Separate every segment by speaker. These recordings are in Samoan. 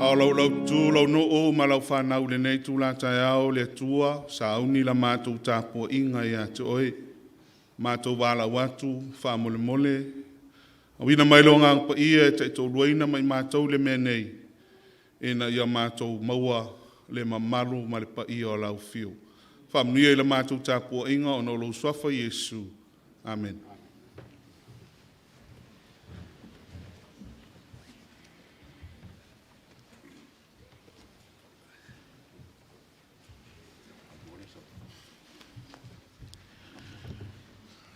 Speaker 1: A o lauelaututu lau nuu ma lau fanau i lenei itula taeao, le Atua sauni la matou tapuaiga ia te Oe, matou valaau atu faamolemole, auina mai Lou Agaga Paia e taitoaluaina ma i matou i le mea nei, ina ia matou maua le mamalu ma le paia o Lau afio. Faamanuia i la matou tapuaiga ona o Lou Suafa Iesu. Amene.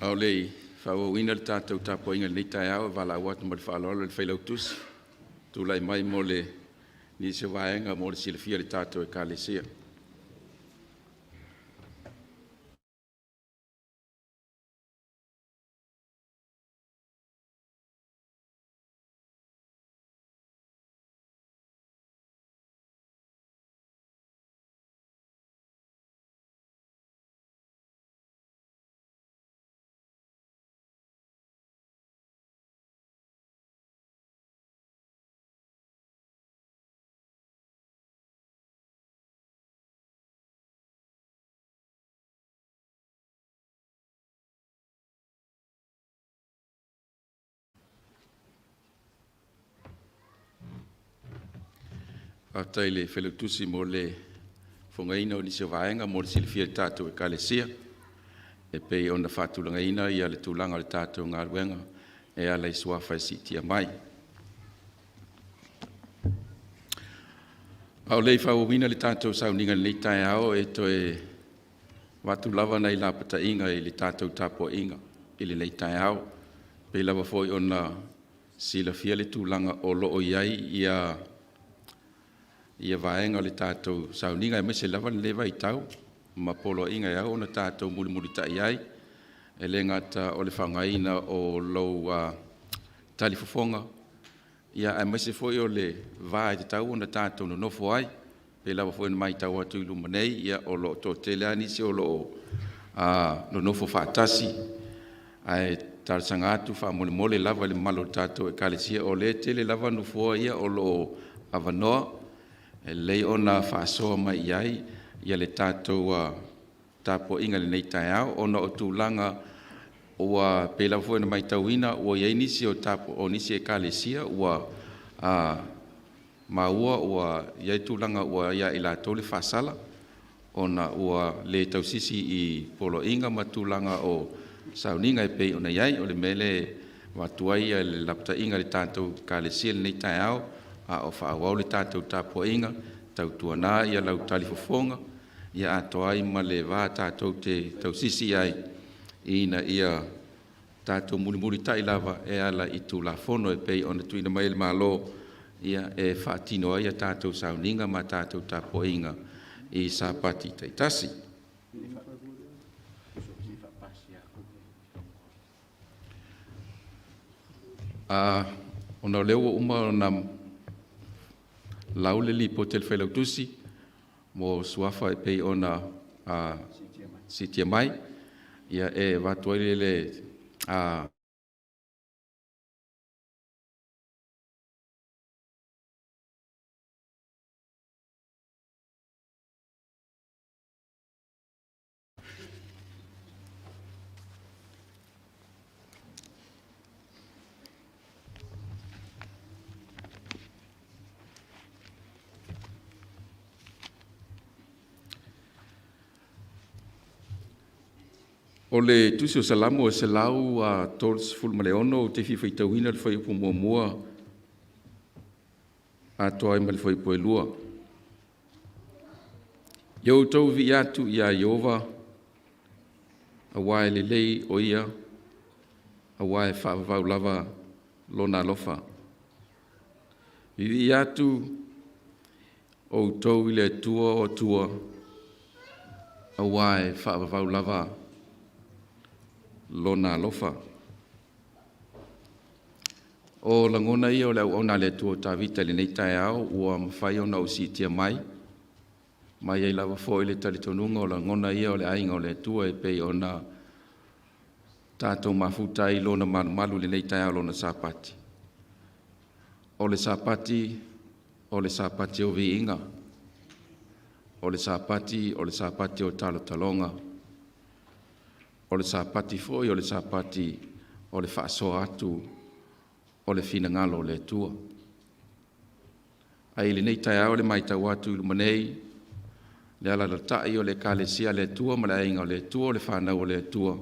Speaker 2: A o le i faaauauina le tatou tapuaiga i lenei taeao, e valaau atu ma le faaaloalo i le Failautusi e tulai mai mo nisi o vaega mo le silafia e le tatou Ekalesia. Faafetai i le Failautusi mo le fofogaina o nisi o vaega mo le silafia e le tatou Ekalesia e pei ona faatulagaina le tulaga o le tatou galuega e ala i suafa e siitia mai. A o le i faaauauina le tatou sauniga i lenei taeao, e toe avatu lava nai lapataiga i le tatou tapuaiga i lenei taeao. E pei lava foi ona silafia le tulaga o lo o i ai vaega o le tatou sauniga, aemaise lava lenei vaitau ma poloaiga e ao ona tatou mulimulitai ai. E le gata o le faaaogaina o lou talifofoga, aemaise foi o le va e tatau ona tatou nonofo ai. E pei lava foi ona matau atu i luma nei, o lo o toatele lava nisi o lo o nonofo faatasi. Ae talosaga atu faamolemole lava i le mamalu o le tatou Ekalesia, o lea e tele lava nofoa ia o lo o avanoa, e lelei ona faasoa mai i ai le tatou tapuaiga i lenei taeao, ona o tulaga ua pei lava foi ona matauina ua i ai nisi o nisi Ekalesia ua maua ua i ai tulaga ua ia i latou le faasala ona ua le tausisi i poloaiga ma tulaga o sauniga e pei ona i ai. O le mea lea e avatu ai le lapataiga i le tatou Ekalesia i lenei taeao, a o faaauau le tatou tapuaiga, tautuana lau talifofoga ia atoa ai ma le va tatou te tausisi ai ina ia tatou mulimulitai lava e ala i Tulafono e pei ona tuuina mai e le Malo e faatino ai a tatou sauniga ma tatou tapuaiga i Sapati taitasi. Ona o lea ua uma ona lau le Lipoti a le Failautusi mo suafa e pei ona siitia mai, e avatu ai le O le Tusi o Salamo e 136, ou te fia faitauina le fuaiupu muamua atoa ai ma le fuaiupu e 2. Ia outou viia atu ia Ieova, aua e lelei o ia, aua e faavavau lava lona alofa. Viia atu outou i le Atua o Atua, aua e faavavau lava lona alofa. O lagona ia o le auauna a le Atua o Tavita i lenei taeao ua mafai ona ou siitia mai, ma e i ai lava foi le talitonuga o lagona ia o le aiga o le Atua e pei ona tatou mafuta ai i lona malumalu i lenei taeao o lona Sapati. O le Sapati o le Sapati o Viiga, o le Sapati o le Sapati o Talotaloga, o le Sapati foi o le Sapati o le faasoa atu o le finagalo o le Atua. Ae i lenei taeao le matau atu i luma nei, le alalatai o le Ekalesia a le Atua ma le aiga o le Atua, o le fanau a le Atua,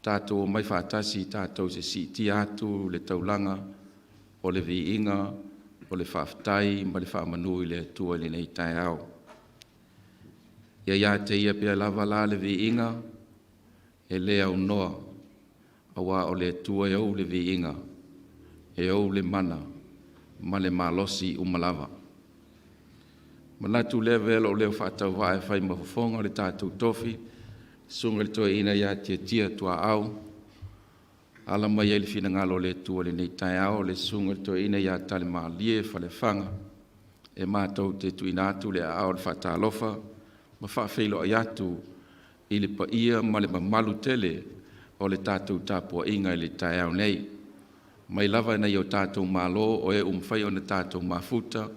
Speaker 2: tatou omai faatasi tatou se siitia atu le taulaga o le viiga, o le faafetai ma le faamanu i le Atua i lenei taeao. Ia ia te Ia pea lava la le viiga, e le aunoa, aua o le Atua e ou le viiga, e ou le mana ma le malosi uma lava. Manatu lea avea lou leo faatauvaa e fai ma fofoga o le tatou tofi, susuga i le toeaina ia Tiatia Tuaau, ala mai ai le finagalo o le Atua i lenei taeao, le susuga i le toeaina ia Talemalie Faleafaga, e matou te tuuina atu le aao o le faatalofa ma faafeiloai atu i le paia ma le mamalu tele o le tatou tapuaiga i le taeao nei. Mai lava ina o tatou malo o e ua mafai ona tatou mafuta,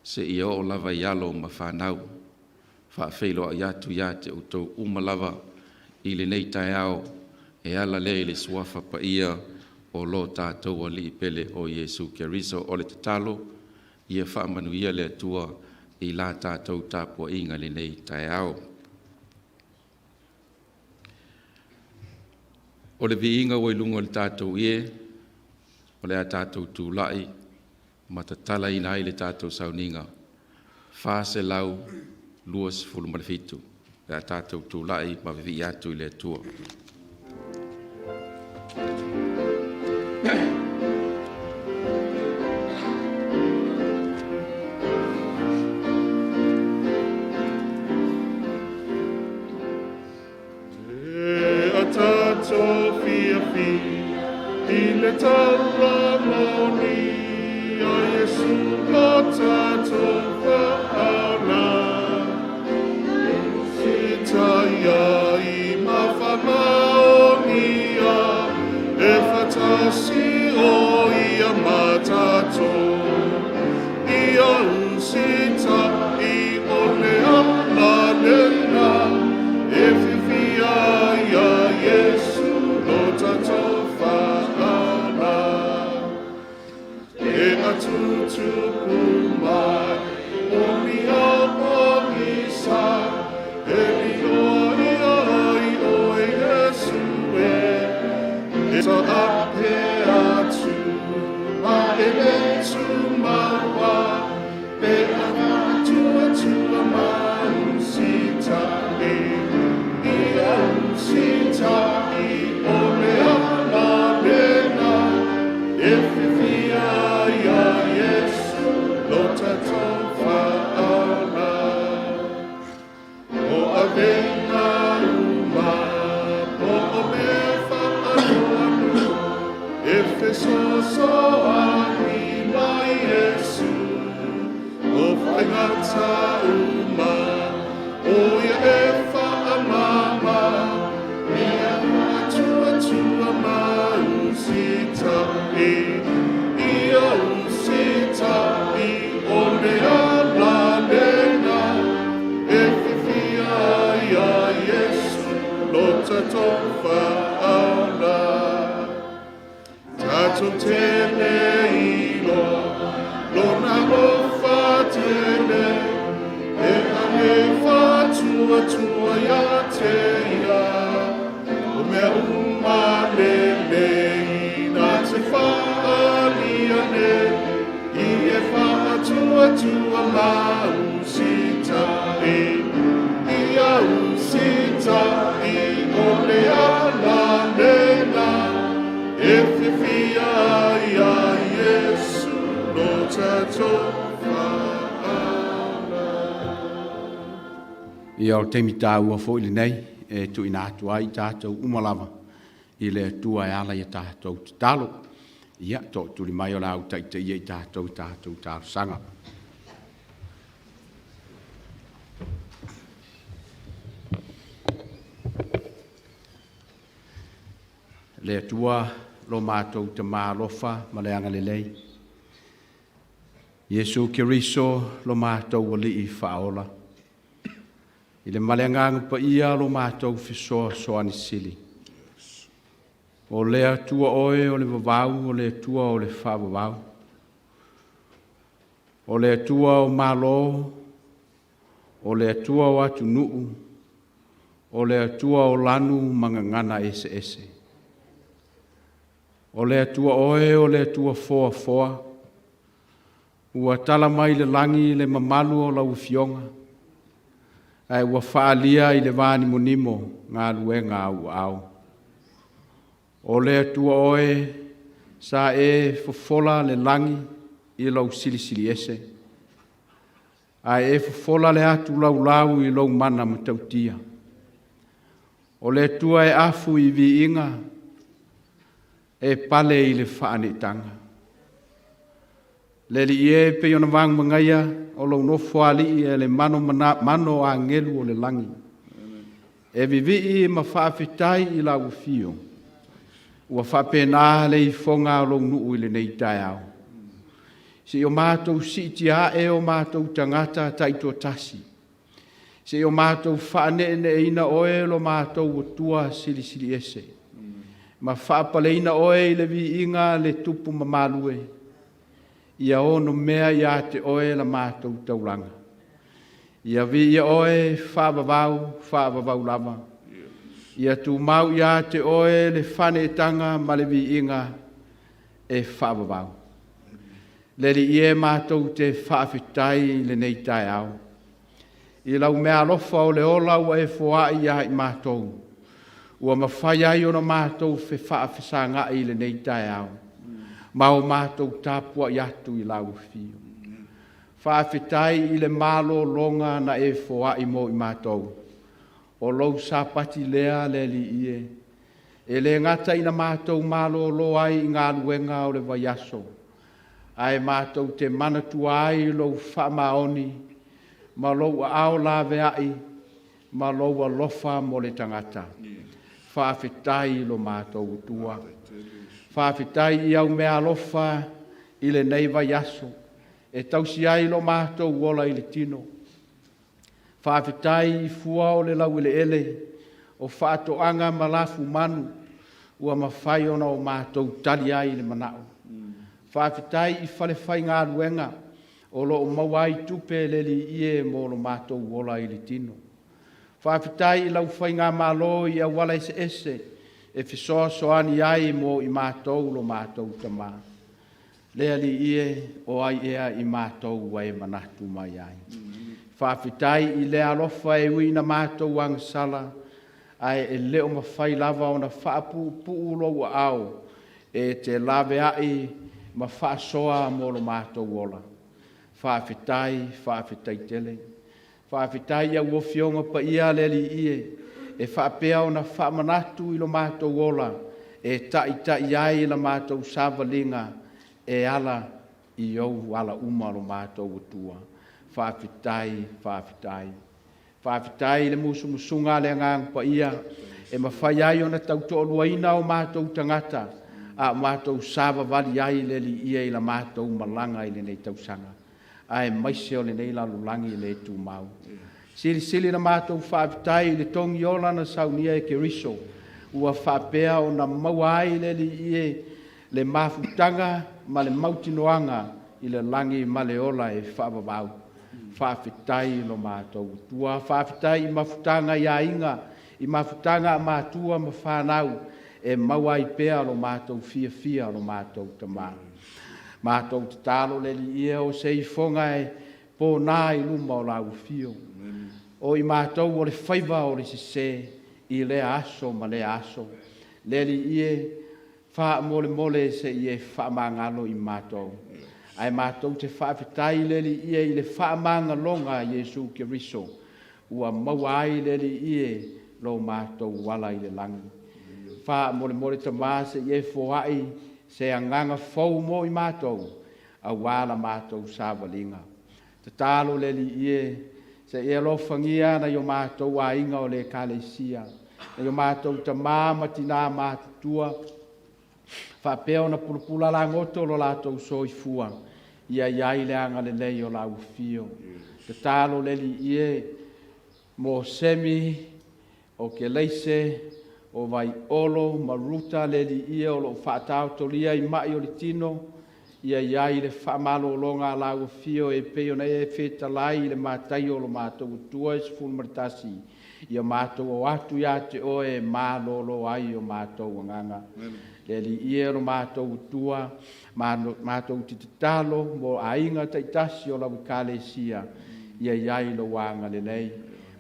Speaker 2: seia oo lava i alo ma fanau. Faafeiloai atu ia te outou uma lava i lenei taeao, e ala lea i le suafa paia o lo tatou Alii Pele o Iesu Keriso. O le tatalo, ia faamanuia le Atua i la tatou tapuaiga i lenei taeao. O le viiga ua i luga o le tatou ie, o le a tatou tulai ma tatalaina ai le tatou sauniga 427. O le a tatou tulai ma vivii atu i le Atua.
Speaker 1: E a tatou fiafia i le taula moni a Iesu lo tatou Faaola. Sita ia i mawhamaonia, e whatasi o ia matato. Ia usita i o le ala lena, e whiwhia ia Iesu lo tatou Faaola. E atutupu mai, o ni ao pogisa, e liloa ia ai oe Iesu e. E sa ape atu, ma e le tumaua, pe atu atua mausita e. Ia usita i o le ala lena, e whiwhia ia Iesu lo tatou Faaola. O avenga uma, po o mea whaanoanu, e fesoasoani mai Iesu. O whaingata uma, o ia e whaamama, ia atua tua mausita e. Ia usita i o le ala lena, e whiwhia ia Iesu lo tatou Faaola. Tatou tele iloa, lona ofa tele, e ane whatua tua ia te ia. O mea uma lelei nā te whaalia ne, i e whaatua tua mausita e. Ia usita i o le ala lena, e whiwhia ia Iesu lo tatou Faaola.
Speaker 3: Ia o le taimi taua foi lenei e tuuina atu ai tatou uma lava i le Atua e ala ia tatou tatalo. Ia, tootuli mai o le au taitaia i tatou tatou talosaga. Le Atua lo matou tamalofa ma le agalelei. Iesu Keriso lo matou Alii Faaola, i le ma le Agaga Paia lo matou fesoasoani sili. O le Atua oe o le vavau, o le Atua o le faavavau, o le Atua o malo, o le Atua o atunuu, o le Atua o lanu ma gagana eseese. O le Atua oe o le Atua foafoa, ua tala mai le lagi le mamalu o lau Afioga, ae ua faalia i le vanimonimo galuega a ou aao. O le Atua oe, sa e fofola le lagi i lou silisiliese, ae e fofola le atu laulau i lou mana matautia. O le Atua e afu i viiga, e pale i le faaneetaga. Le Alii e, pei ona vagomagaia o lou nofoalii e le mano mano o agelu o le lagi, e vivii ma faafetai i lau afio, ua faapena le ifoga o lou nuu i lenei taeao. Se i o matou siitia ae o matou tagata taitoatasi, se i o matou faaneeneeina oe lo matou Atua silisiliese, ma faapaleina oe i le viiga le tupu mamalue, ia ono mea ia te oe la matou taulaga. Ia viia oe faavavau, faavavau lava. Ia tumau ia te oe le faaneetaga ma le viiga e faavavau. Le Alii e, matou te faafetai i lenei taeao i lau meaalofa o le ola ua e foai ia i matou, ua mafai ai ona matou fefaafesagai i lenei taeao, ma o matou tapuai atu i lau afio. Faafetai i le malologa na e foai mo i matou, o lou sapati lea le Alii e, e le gata ina matou malolo ai i galuega o le vaiaso, ae matou te manatua ai lou faamaoni ma lou aao laveai ma lou alofa mo le tagata. Faafetai i lo matou Atua. Faafetai i au meaalofa i lenei vaiaso e tausi ai lo matou ola i le tino. Faafetai i fua o le laueleele o faatoaga ma lafumanu ua mafai ona o matou tali ai i le manao. Faafetai i falefaigaluega o lo o maua ai tupe le Alii e mo lo matou ola i le tino. Faafetai i lau faigamalo i auala eseese e fesoasoani ai mo i matou lo matou Tama. Le Alii e, o ai ea i matou ua e manatu mai ai. Faafetai i le alofa e ui ina matou agasala, ae e le o mafai lava ona faapuupuu lou aao e te laveai ma faasoa mo lo matou ola. Faafetai, faafetai tele. Faafetai i au Afioga Paia le Alii e, e faapea ona faamanatu i lo matou ola, e taitai ai la matou savaliga e ala i ou ala uma lo matou Atua. Faafetai, faafetai. Faafetai i le musumusuga a le Agaga Paia e mafai ai ona tautoaluaina o matou tagata, a o matou savavali ai le Alii e i la matou malaga i lenei tausaga, aemaise o lenei lalolagi le tumau. Silisili la matou faafetai i le togiola na saunia e Keriso, ua faapea ona maua ai le Alii e le mafutaga ma le mautinoaga i le lagi ma le ola e faavavau. Faafetai i lo matou Atua, faafetai i mafutaga i aiga, i mafutaga a matua ma fanau, e maua ai pea lo matou fiafia lo matou Tama. Matou tatalo le Alii e, o se ifoga e pona i luma o lau afio. O i matou o le faiva o le sese i lea aso ma lea aso. Le Alii e, faamolemole se i e faamagalo i matou. Ae matou te faafetai le Alii e i le faamagaloga a Iesu Keriso, ua maua ai le Alii e lo matou ala i le lagi. Faamolemole Tama se i e foai se agaga fou mo i matou, aua la matou savaliga. Tatalo le Alii e, se i e alofagia nai o matou aiga o le Ekalesia, nai o matou tama ma tina matutua, faapea ona pulapula lagoto lo latou soifua. Ia iai le agalelei o lau afio. Tatalo le Alii e mo Semi o Keleise o Vaiolo ma Ruta le Alii e o loo faataotolia i mai o le tino. Ia iai le faamalologa a lau afio e pei ona e fetalai i le Mataio o lo matou Atua e 11. Ia matou o atu ia te oe e malolo ai o matou agaga. Le Alii e o lo matou Atua, matou te tatalo mo aiga taitasi o lau Ekalesia, ia iai lou agalelei.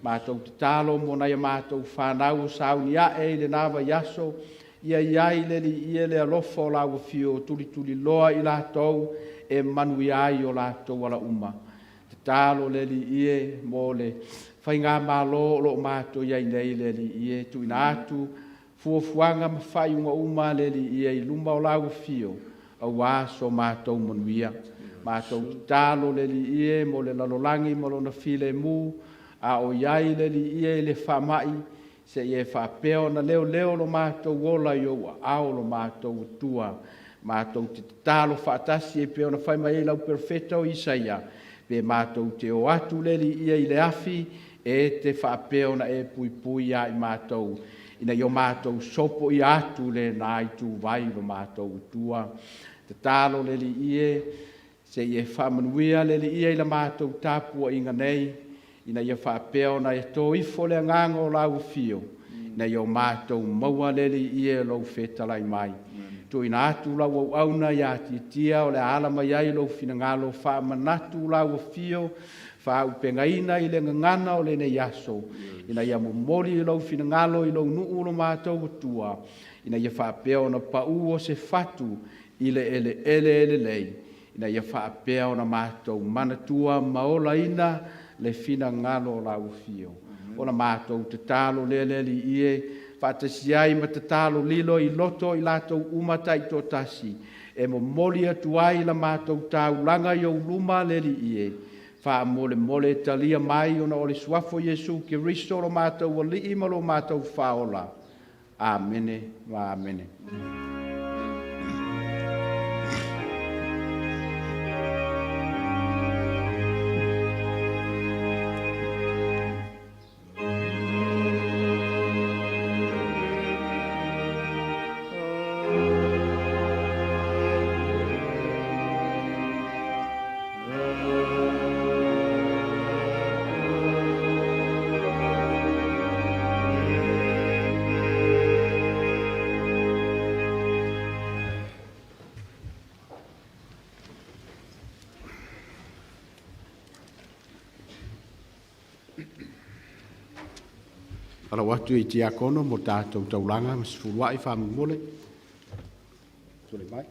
Speaker 3: Matou tatalo mo nai a matou fanau o sauni ae i lena vaiaso, ia iai le Alii e le alofa o lau afio, tulituliloa i latou e manuia ai o latou ala uma. Tatalo le Alii e mo le faigamalo o lo o matou i ai nei le Alii e, tuuina atu fuafuaga ma faaiuga uma le Alii e i luma o lau afio, aua so matou manuia. Matou tatalo le Alii e mo le lalolagi ma lona filemu, a o iai le Alii e i le faamai, se i e faapea ona leoleo lo matou ola i ou aao lo matou Atua. Matou te tatalo faatasi e pei ona fai mai ai lau perofeta o Isaia, pe matou te o atu le Alii e i le afi, e te faapea ona e puipui ia i matou, ina ia matou sopoia atu lena ituvai lo matou Atua. Tatalo le Alii e, se i e faamanuia le Alii e i la matou tapuaiga nei, ina ia faapea ona e to ifo le agaga o lau afio, ina ia o matou maua le Alii e lou fetalai mai. Tuuina atu lau auauna ia Tiatia o le a ala mai ai lou finagalo, faamanatu lau afio, faaupegaina i le gagana o lenei aso, ina ia momoli lou finagalo i lou nuu lo matou Atua, ina ia faapea ona pau o se fatu i le eleele e lelei, ina ia faapea ona matou manatua ma olaina le finagalo o lau afio. Ona matou tatalo lea le Alii e, faatasi ai ma tatalo lilo i loto i latou uma taitoatasi, e momoli atu ai la matou taulaga i ou luma le Alii e, faamolemole talia mai ona o le suafa o Iesu Keriso lo matou Alii ma lo matou Faaola. Amene ma amene. Falau atu i tiakono mo tatou taulaga ma sefuluai faamolemole. Tulai mai.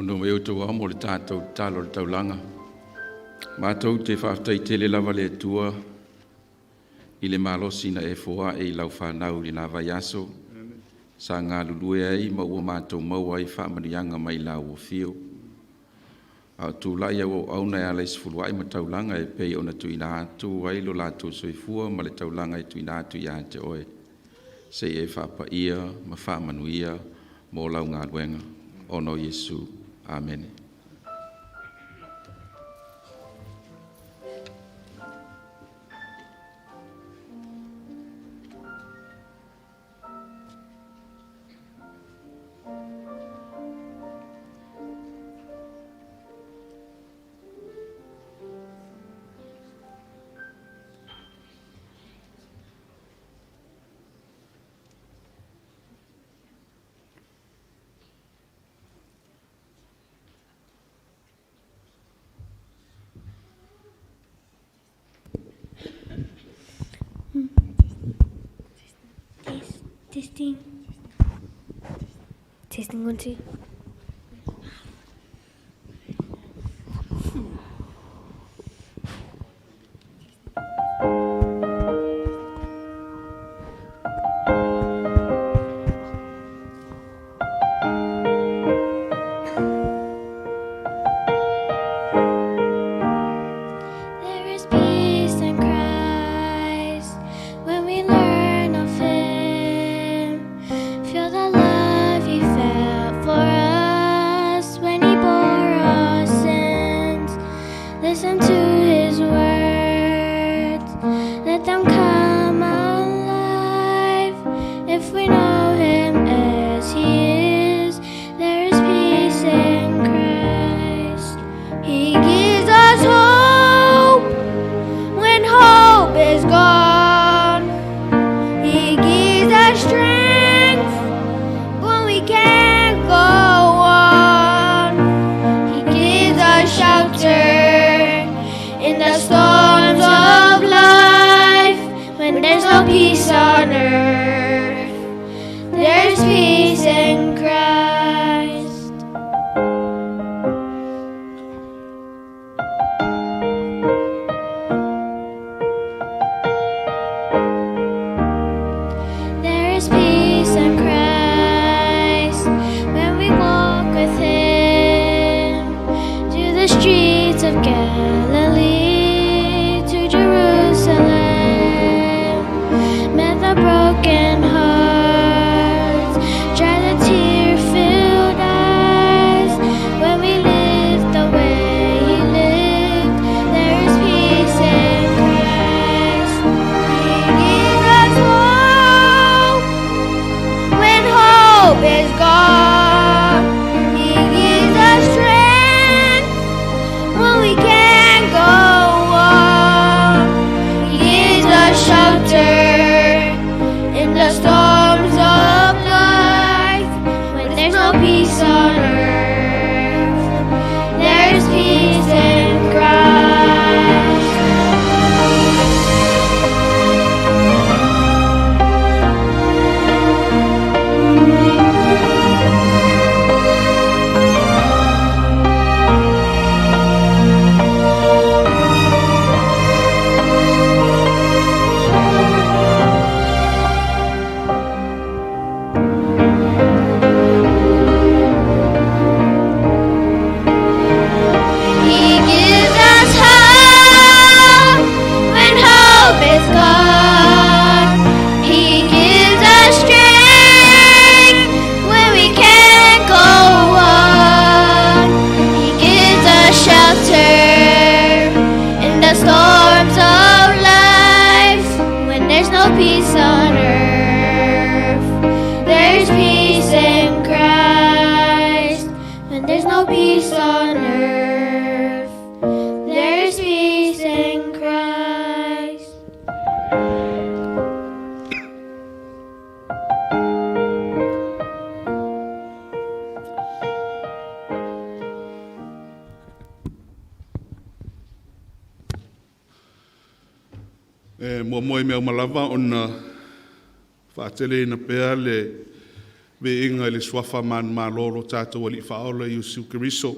Speaker 2: Ona mai outou ao mo le tatou tatalo o le taulaga. Matou te faafetai tele lava le Atua i le malosi na e foaʻe i lau fanau i lena vaiaso sa galulue ai ma ua matou maua ai faamanuiaga mai lau afio. A o tulai au auauna e ala i sefuluai ma taulaga e pei ona tuuina atu ai lo latou soifua ma le taulaga e tuuina atu ia te oe, se i e faapaia ma faamanuia mo lau galuega. Ona o Iesu. Amene.
Speaker 4: Testing. Testing 1, 2. There is peace in Christ when we learn of Him. Feel the love He felt for us when He bore our sins. Listen to His words, let them come alive. If we know Him as He is, there is peace in Christ. He gives us hope when hope is gone. He gives us strength when we can't go on. He gives us shelter in the storms of life. When there's no peace on earth, there's peace in Christ. There is peace in Christ when we walk with Him through the streets of Galilee to Jerusalem. Met the broken hearts, dry the tear-filled eyes. When we live the way He lived, there is peace in Christ. He gives us hope when hope is gone. He gives us strength when we can't go on. He gives us shelter in the storms of life. When there's no peace on earth, there's peace in Christ. He gives us hope when hope is gone. He gives us strength when we can't go on. He gives us shelter in the storms of life. When there's no peace on earth, there's peace in Christ. When there's no peace on earth, there's peace in Christ.
Speaker 1: E muamua i mea uma lava ona faateleina pea le Viiga i le Suafa manumalo o lo tatou Alii Faaola Iesu Keriso.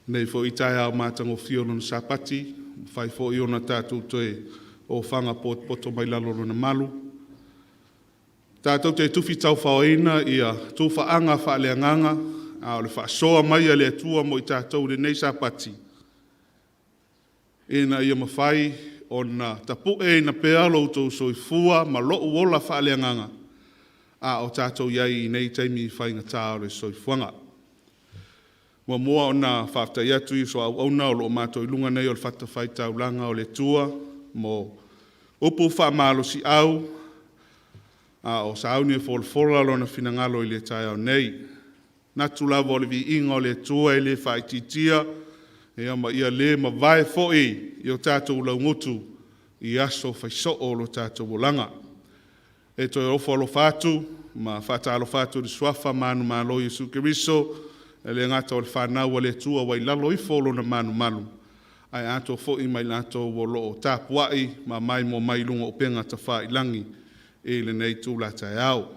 Speaker 1: Nei foi taeao matagofie o lona Sapati, mafai foi ona tatou toe ofaga potopoto mai lalo o lona malu, tatou te tufi taufaoina ia tufaaga faaleagaga, a o le faasoa mai a le Atua mo i tatou i lenei Sapati, ina ia mafai ona tapueina pea lo outou soifua ma lou ola faaleagaga, a o tatou i ai i nei taimi faigata o le soifuaga. Muamua ona faafetai atu i uso a auauna o lo o matou i luga nei o le fatafaitaulaga o le Atua mo upu faamalosiau a o sauni e folafola Lona finagalo i le taeao nei. Manatu lava o le viiga o le Atua e le faaitiitia, ia ma ia le mavae foi i o tatou laugutu i aso fai soo o lo tatou olaga. E toe ofo alofa atu ma faatalofa atu i le Suafa manumalo o Iesu Keriso, e le gata o le fanau a le Atua ua i lalo ifo o Lona malumalu, ae atoa foi ma i latou o lo o tapuai ma maimoa mai i luga o upega tafailagi i lenei itula taeao.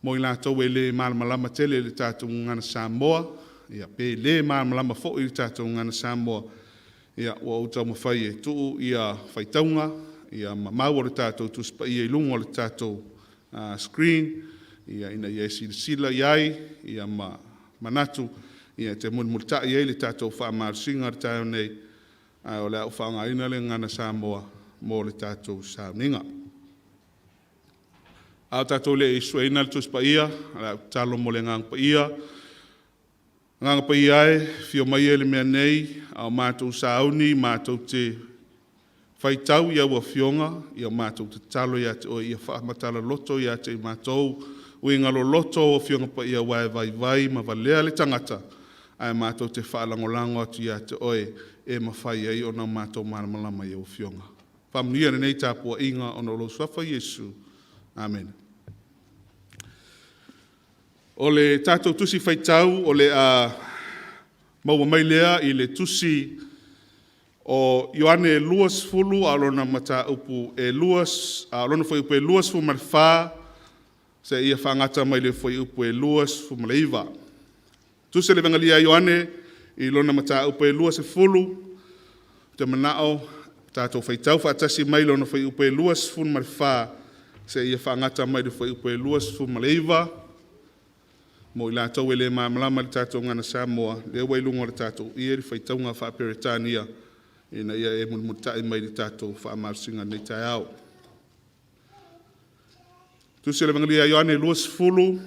Speaker 1: Mo i latou e le malamalama tele i le tatou gagana Samoa, ia pe le malamalama foi i le tatou gagana Samoa, ia ua ou taumafai e tuu ia faitauga ia ma mau o le tatou Tusi Paia i luga o le tatou screen, ia ina ia e silasila i ai, ia ma manatu ia e te mulimulitai ai le tatou faamalosiga i le taeao nei, ae o le a ou faaaogaina le gagana Samoa mo le tatou sauniga. A o tatou le i sueina le Tusi Paia, o le a ou tatalo mo le Agaga Paia. Agaga Paia e, afio maia i le mea nei, a o matou sauni matou te faitau i au Afioga, ia matou tatalo ia te Oe ia faamatala loto ia te i matou uiga loloto o Afioga Paia, aua e vaivai ma valea le tagata, ae matou te faalagolago atu ia te Oe e mafai ai ona matou malamalama i au Afioga. Faamanuia lenei tapuaiga ona o lou Suafa Iesu. Amene. O le tatou Tusi Faitau o le a maua mai lea i le Tusi o Ioane 20, a o lona mataupu e 2, a o lona fuaiupu e 24 seia faagata mai le fuaiupu e 29. Tusi o le Evagelia a Ioane i lona mataupu e 20, ou te manao tatou faitau faatasi mai lona fuaiupu e 24 seia faagata mai le fuaiupu e 29. Mo i latou e le malamalama i le tatou gagana Samoa, lea ua i luga o le tatou ie le faitauga faa-Peretania ina ia e mulimulitai mai i le tatou faamalosiga i lenei taeao. Tusi o le Evagelia a Ioane 20,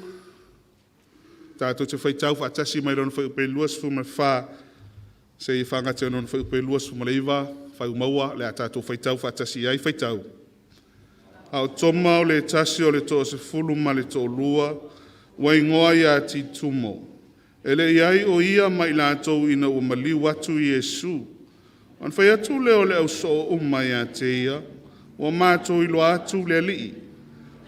Speaker 1: tatou te faitau faatasi mai lona fuaiupu e 24 seia faagata i lona fuaiupu e 29. Faimauga, o le a tatou faitau faatasi ai, faitau. A o Toma o le tasi o le toasefulu ma le toalua, ua igoa ia Titumo, e le i ai o ia ma i latou ina ua maliu atu Iesu. Ona fai atu lea o le au soo uma ia te ia, ua matou iloa atu le Alii.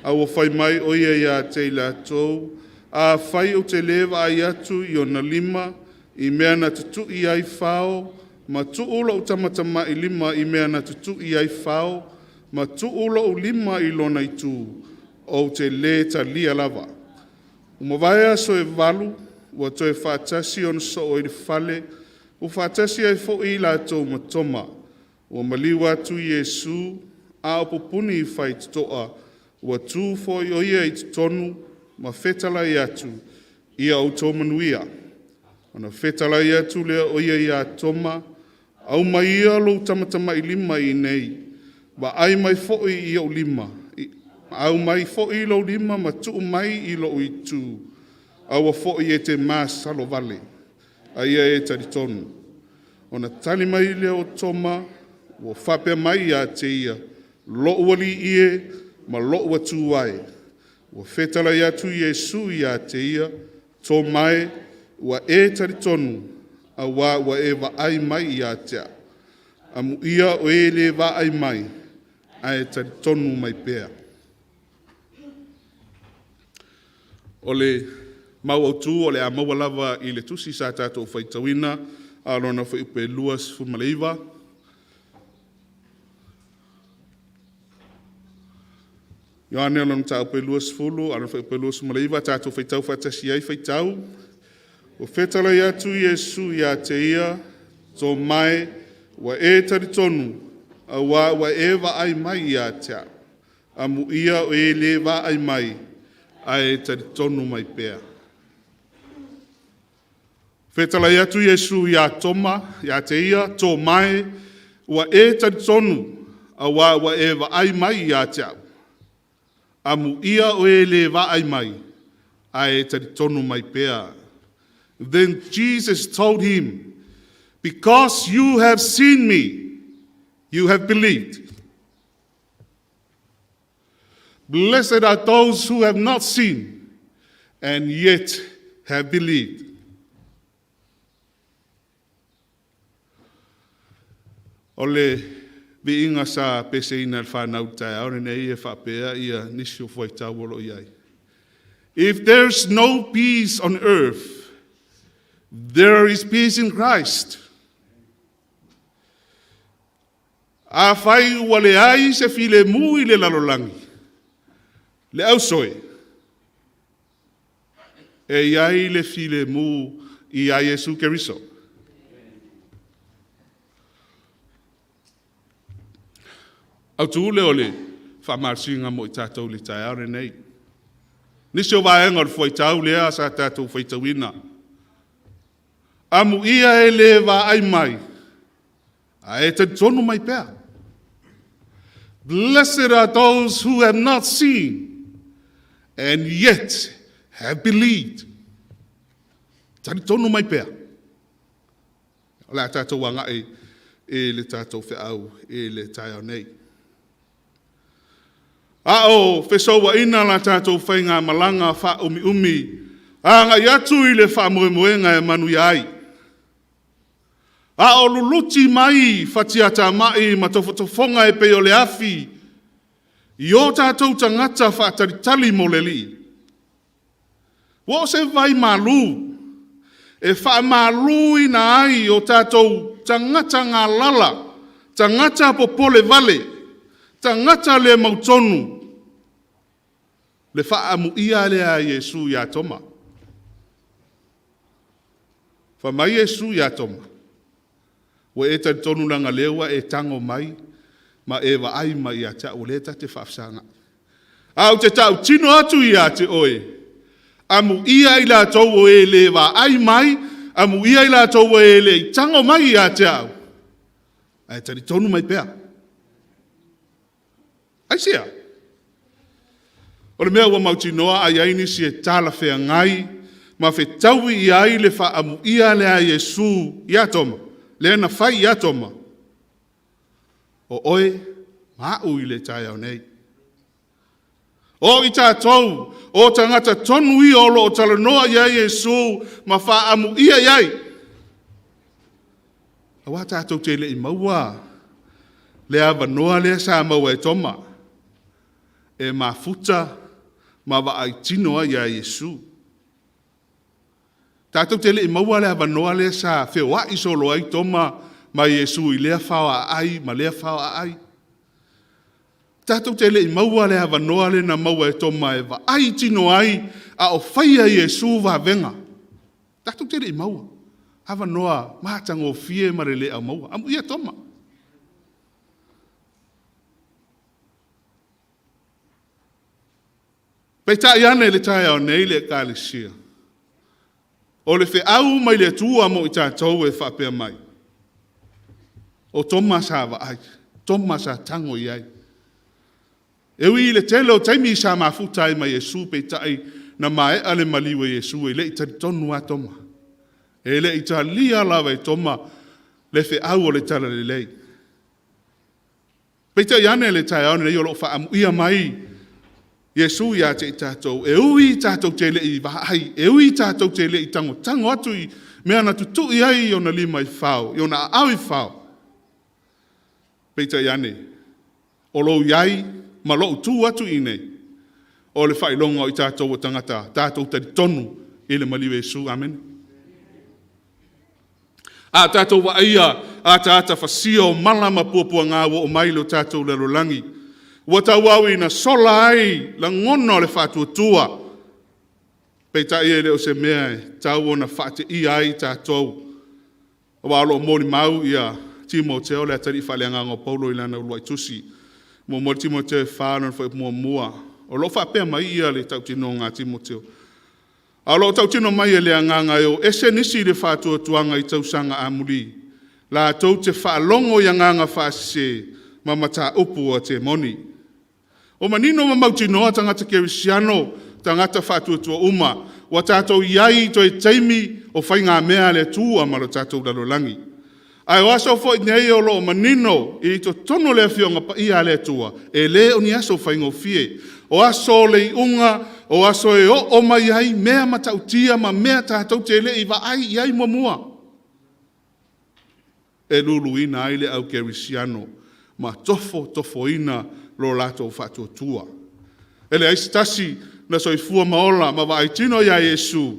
Speaker 1: A ua fai mai o ia ia te i latou, afai ou te le vaai atu i ona lima i mea na tutui ai fao, ma tuu lou tamatamailima i mea na tutui ai fao, ma tuu lou lima i lona itu, ou te le talia lava. Ua mavae aso e 8, ua toe faatasi ona soo i le fale, ua faatasi ai foi i latou ma Toma. Ua maliu atu Iesu, a o pupuni i faitotoa, ua tu foi o ia i totonu ma fetalai atu, ia outou manuia. Ona fetalai atu lea o ia iā Toma, aumai ia lou tamatamailima i inei, vaai mai foi i ou lima, aumai foi lou lima ma tuu mai i lou itu, aua foi e te masalo vale, a ia e talitonu. Ona tali mai lea o Toma, ua faapea mai ia te ia, lou Alii e ma lou Atua e. Ua fetalai atu Iesu ia te ia, Toma e, ua e talitonu, auā ua e vaai mai ia te au. Amuia o e le vaai mai, ae talitonu mai pea. O le mau autu o le a maua lava i le tusi sa tatou faitauina, a o lona fuaiupu e 29. Ioane o lona mataupu e 20, a o le fuaiupu e 29, tatou faitau faatasi ai, faitau. Ua fetalai atu Iesu ia te ia, Tomae, ua e talitonu, auā ua e vaai mai ia te a'u. Amuia o e le vaai mai, ae talitonu mai pea. Fetalai atu Iesu iā Toma, ia te ia, Tomae, ua e talitonu, auā ua e vaai mai ia te a'u. Amuia o e le vaai mai, ae talitonu mai pea. Then Jesus told him, "Because you have seen me, you have believed. Blessed are those who have not seen and yet have believed." O le viiga sa peseina e le fanau i le taeao lenei e faapea ia nisi o fuaitau o lo o i ai. If there's no peace on earth, there is peace in Christ. Afai ua leai se filemu i le lalolagi, le ausoe, e i ai le filemu ia Iesu Keriso. Autu le o le faamalosiga mo i tatou i le taeao lenei. Nisi o vaega o le fuaitau lea sa tatou faitauina. Amuia e le vaai mai, ae talitonu mai pea. Blessed are those who have not seen and yet have believed. Talitonu mai pea. O le a tatou agai i le tatou feau i le taeao nei. A o fesouaina la tatou faigamalaga faaumiumi agai atu i le faamoemoega e manuia ai. A o luluti mai fatiatamai ma tofotofoga e pei o le afi i o tatou tagata faatalitali mo le Alii, ua o se vai malu e faamaluina ai o tatou tagata galala, tagata popole vale, tagata le mautonu, le faaamuia lea a Iesu ia Toma. Fai mai Iesu ia Toma, ua e talitonu leaga o lea ua e tago mai ma e vaai mai ia te au, o lea ta te faafesagai. Ae ou te tautino atu ia te oe, amuia i latou o e le vaai mai, amuia i latou o e le i tago mai ia te au, ae talitonu mai pea. Aisea? O le mea ua mautinoa a i ai nisi e talafeagai ma fetaui i ai le faaamuia lea a Iesu ia Toma, lea na fai ia Toma, o oe ma a'u i le taeao nei. O i tatou, o tagata tonu ia o lo o talanoa i ai Iesu ma faaamuia i ai. Aua tatou te le i maua le avanoa lea sa maua e Toma, e mafuta ma vaai tino ai ia Iesu. Tatou te le i maua le avanoa lea sa feoai solo ai Toma ma Iesu i lea faoaai ma lea faoaai. Tatou te le i maua le avanoa lea na maua e Toma e vaai tino ai a o faia Iesu vavega. Tatou te le i maua. Avanoa matagofie ma le le au maua. Amuia Toma. Peitai ane le taeao nei le Ekalesia. O le feau mai le Atua mo i tatou e faapea mai. O Toma sa vaai, Toma sa tago i ai. E ui i le tele o taimi sa mafuta ai ma Iesu, peitai na maea le maliu e Iesu e le i talitonu a Toma. E le i talia lava e Toma le feau o le talalelei. Peitai ane le taeao lenei o lo o faaamuia mai Iesu ia te i tatou, e ui tatou te le i vaai, e ui tatou te le i tagotago atu i mea na tutui ai i ona lima i fao, i ona aao i fao. Peitai ane, o lou iai ma lou tu atu i nei, o le faailoga o i tatou o tagata, tatou talitonu i le maliu e Iesu. Amen. A tatou vaaia ataata fasia o mala ma puapuaga ua oo mai i lo tatou lalolagi, Ua tauauina sola ai lagona o le faatuatua. Peitai e le o se mea e tau ona faateia ai tatou, aua o lo o molimau ia Timoteo, le atalii faaleagaga o Paulo i lana uluai tusi, 1 Timoteo 4, lona fuaiupu 1, o lo o faapea mai ia le tautinoga a Timoteo, a o lo o tautino mai e le Agaga e o ese nisi i le faatuatuaga i tausaga amuli, latou te faalogo i agaga faasese ma mataupu a temoni. Ua manino ma mautinoa tagata kerisiano, tagata faatuatua uma, ua tatou i ai i toe taimi o faigamea a le Atua ma lo tatou lalolagi. Ae o aso foi nei o lo o manino i totonu o le Afioaga Paia a le Atua, e le o ni aso faigofie. O aso o le iuga, o aso e oo mai ai mea matautia ma mea tatou te le i vaai i ai muamua, e luluina ai le au kerisiano ma tofotofoina lo latou faatuatua. E leai se tasi na soifua ma ola ma vaai tino ia Iesu,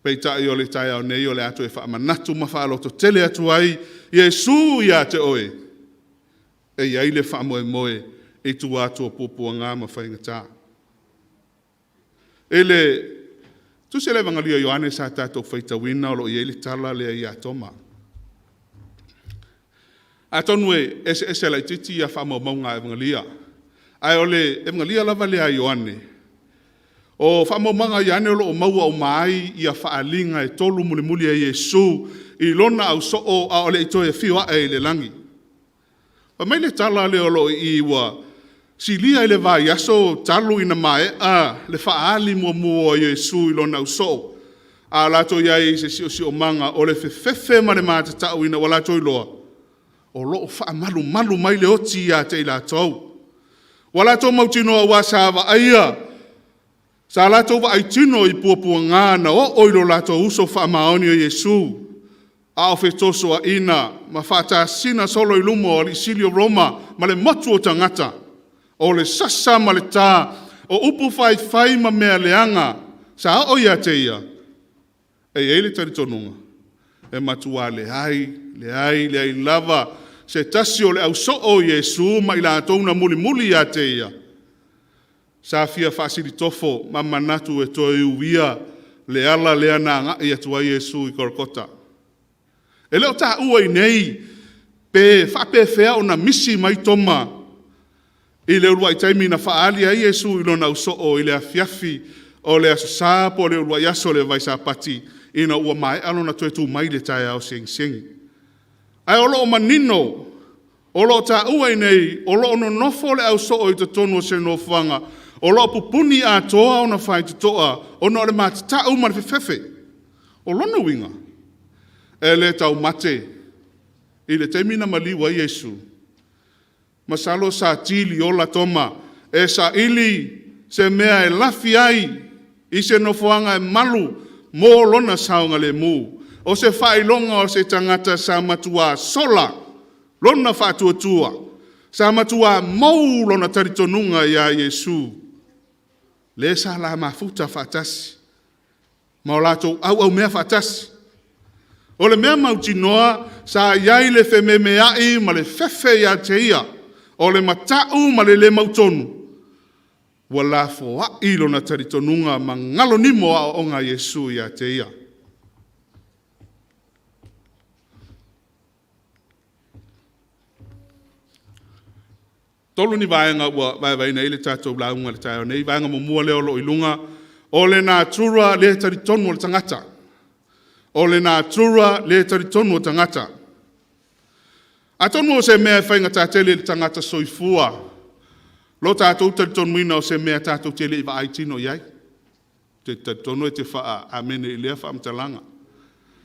Speaker 1: peitai o le taeao nei o le a toe faamanatu ma faalototele atu ai Iesu ia te oe, e i ai le faamoemoe i tua atu o puapuaga ma faigata. I le tusi a le Evagalio a Ioane sa tatou faitauina, o lo o i ai le tala lea ia Toma. Atonu e eseese laitiiti ia faamaumauga a Evagalio, ae o le Evagalio lava lea a Ioane, o faamaumauga a Ioane o lo o maua uma ai ia faaaliga e tolu mulimuli a Iesu i lona ausoo a o le i toe afio ae i le lagi. Fai mai le tala lea o lo o i i, ua silia i le vaiaso talu ina maea le faaali muamua o Iesu i lona ausoo, a o latou i ai i se siosiomaga o le fefefe ma le matatau ina ua latou iloa, o lo o faamalumalu mai le oti ia te i latou. Ua latou mautinoa aua sa vaaia, sa latou vaai tino i puapuaga na oo i lo latou uso faamaoni o Iesu, a o fetosoaina ma faatasina solo i luma o alii sili o Roma ma le motu o tagata, o le sasa ma le ta o upu faifai ma mea leaga sa oo ia te ia. E i ai le talitonuga, e matua leai, leai, leai lava se tasi o le ausoo o Iesu ma i latou na mulimuli ia te ia, sa fia faasilitofo ma manatu e toe uia le ala lea na agai atu ai Iesu i Kolokota. E le o taua i inei pe faapefea ona misi mai Toma i le uluai taimi na faaali ai Iesu i lona ausoo i le afiafi o le Aso Sa po o le uluai aso o le vai Sapati, ina ua maea lona toe tu mai i le taeao segisegi. Ae o lo o manino, o lo o taua i inei, o lo o nonofo le ausoo i totonu o se nofoaga, o lo o pupuni atoa ona faitotoa ona o le matatau ma le fefefe. O lona uiga, e le taumate i le taimi na maliu ai Iesu, masalo sa tiliola Toma e saili se mea e lafi ai i se nofoaga e malu mo lona saogalemu. O se faailoga o se tagata sa matua sola lona faatuatua, sa matua mou lona talitonuga ia Iesu, le sa la mafuta faatasi ma o latou auaumea faatasi. O le mea mautinoa, sa i ai le fememeai ma le fefe ia te ia, o le matau ma le le mautonu, ua lafoai lona talitonuga ma galo nimo aoaoga a Iesu ia te ia. Tolu ni vaega ua vaevaeina ai le tatou lauga i le taeao nei. Vaega muamua lea o lo o i luga, o le natura le talitonu o le tagata. O le natura le talitonu o tagata. Atonu o se mea e faigata tele i le tagata soifua lo tatou talitonuina o se mea tatou te le i vaai tino i ai. Ou te talitonu e te faa-amene i lea faamatalaga.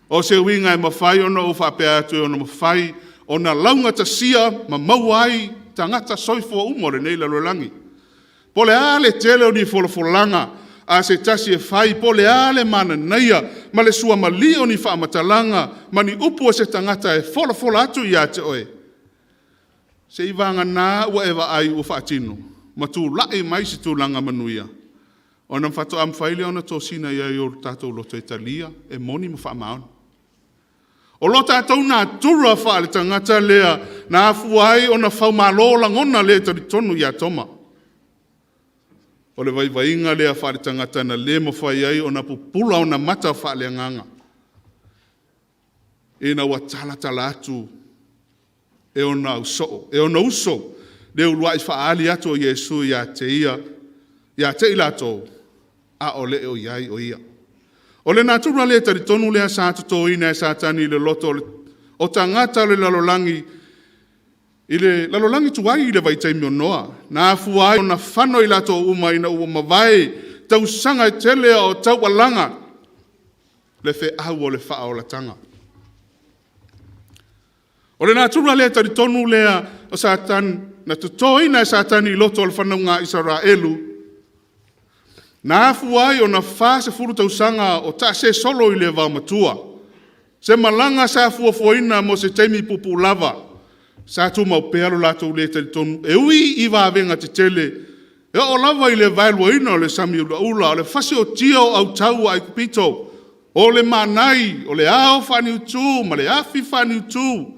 Speaker 1: O se uiga e mafai ona ou faapea atu e ono mafai ona laugatasia ma maua ai tagata soifua uma o lenei lalolagi. Po o le a le tele o ni folafolaga a se tasi e fai, po o le a le mananaia ma le suamalie o ni faamatalaga ma ni upu a se tagata e folafola atu ia te oe, seiavagana ua e vaai ua faatino ma tulai mai se tulaga manuia, ona faatoa mafai lea ona tosina i ai o tatou loto e talia, e moni ma faamaoni. O lo tatou natura faale-tagata lea na afua ai ona faumalo lagona le talitonu ia Toma. O le vaivaiga lea faaletagata na le mafai ai ona pupula ona mata faaleagaga, ina ua talatala atu e ona ausoo, e ona uso, le uluai faaali atu o Iesu ia te ia, ia te i latou, a o le o i ai o ia. O le natura le talitonu lea sa totoina e Satani i le loto o tagata o le lalolagi, i le lalolagi tuai i le vaitaimi o Noa, na afua ai ona fano i latou uma ina ua mavae tausaga e tele o taualaga le feau o le faaolataga. O le natura le talitonu lea o Satani, na totoina e Satani i loto o le fanauga a Isaraelu, na afua ai ona 40 tausaga o taase solo i le vaomatua, se malaga sa fuafuaina mo se taimi puupuu lava, sa tumau pea lo latou le talitonu, e ui i vavega tetele, e oo lava i le vaeluaina o le sami ulaula, o le fasiotia o autao a Aikupito, o le manai, o le ao faaniutu ma le afi faaniutu,